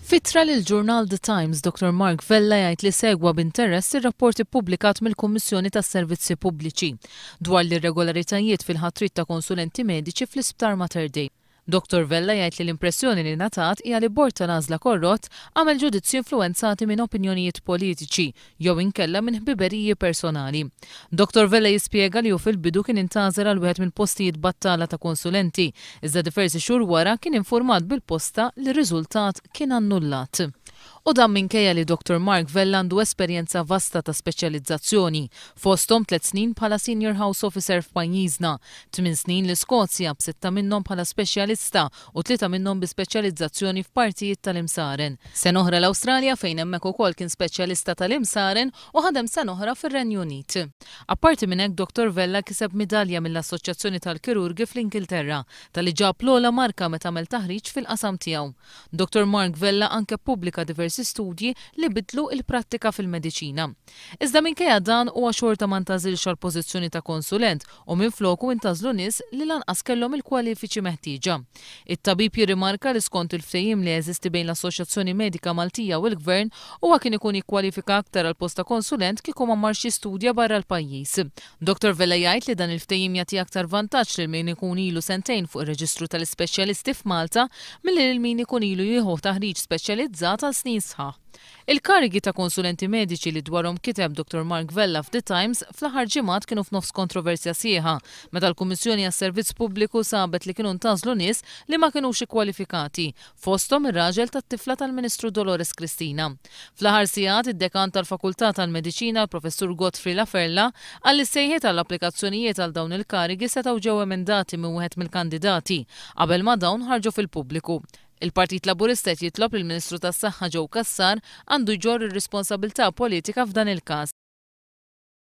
F'ittra lill-ġurnal The Times, Dottor Mark Vella jgħid li segwa b'interess ir-rapport ippubblikat mill-Kummissjoni tas-Servizzi Pubbliċi dwar l-irregolaritajiet fil-ħatriet ta' konsulenti mediċi fl-Isptar Mater Dei. Dottor Vella jgħid li l-impressjoni li ngħatat hija li bord tal-għażla korrott għamel ġudizzji influwenzati minn opinjonijiet politiċi jew inkella minn ħbiberiji personali. Dottor Vella jispjega li hu fil-bidu kien intgħażel għal wieħed mill-postijiet battala ta' konsulenti, iżda diversi xhur wara kien infurmat bil-posta li r-riżultat kien annullat. U dan minkejja li Dottor Mark Vella għandu esperjenza vasta ta' speċjalizzazzjoni, fosthom tlett snin bħala Senior House Officer f'pajjiżna, tmien snin l-Iskozja, b'sitta minnhom bħala speċjalista u tlieta minnhom bi speċjalizzazzjoni f'partijiet tal-imsaren. Sena oħra l-Awstralja fejn hemmhekk ukoll kien speċjalista tal-imsaren u ħadem sena oħra fir-Renju Unit. Apparti minn hekk Dottor Vella kiseb midalja mill-Assoċjazzjoni tal-Kirurgi fl-Ingilterra talli ġab l-ogħla marka meta għamel taħriġ fil-qasam tiegħu. Dottor Mark Vella anke ppubblika diversi studji li biddlu il-prattika fil-mediċina. Iżda minkejja dan huwa xorta ma ntgħażilx għall-pożizzjoni ta' konsulent u minfloku intgħażlu nies li lanqas kellhom il-kwalifiċi meħtieġa. It-tabib jirrimarka li skont il-ftehim li jeżisti bejn l-Assoċjazzjoni Medika Maltija u l-Gvern, huwa kien ikun jikkwalifika aktar għall-post ta' konsulent kieku ma marx jistudja barra l-pajjiż. Dottor Vella jgħid li dan il-ftehim jagħti aktar vantaġġ lil min ikun ilu sentejn fuq ir-reġistru tal-ispeċjalisti f'Malta milli lil min ikun ilu jieħu taħriġ speċjalizzat għal snin sħaħ. Il-karigi ta' konsulenti mediċi li dwarhom kiteb Dottor Mark Vella f'The Times fl-aħħar ġimgħat kienu f'nofs kontroversja sħiħa meta l-Kummissjoni għas-Servizz Pubbliku sabet li kienu ntgħażlu nies li ma kinux ikkwalifikati, fosthom ir-raġel tat-tifla tal-Ministru Dolores Cristina. Fl-aħħar sigħat, id-Dekan tal-Fakultà tal-Mediċina, l-Professur Godfrey Laferla, qal li s-sejħiet għall-applikazzjonijiet għal dawn il-karigi setgħu ġew emendati minn wieħed mill-kandidati qabel ma dawn ħarġu fil-pubbliku. Il-Partit Laburista qed jitlob li l-Ministru tas-Saħħa Joe Cassar għandu jġorr ir-responsabilità politika f'dan il-każ.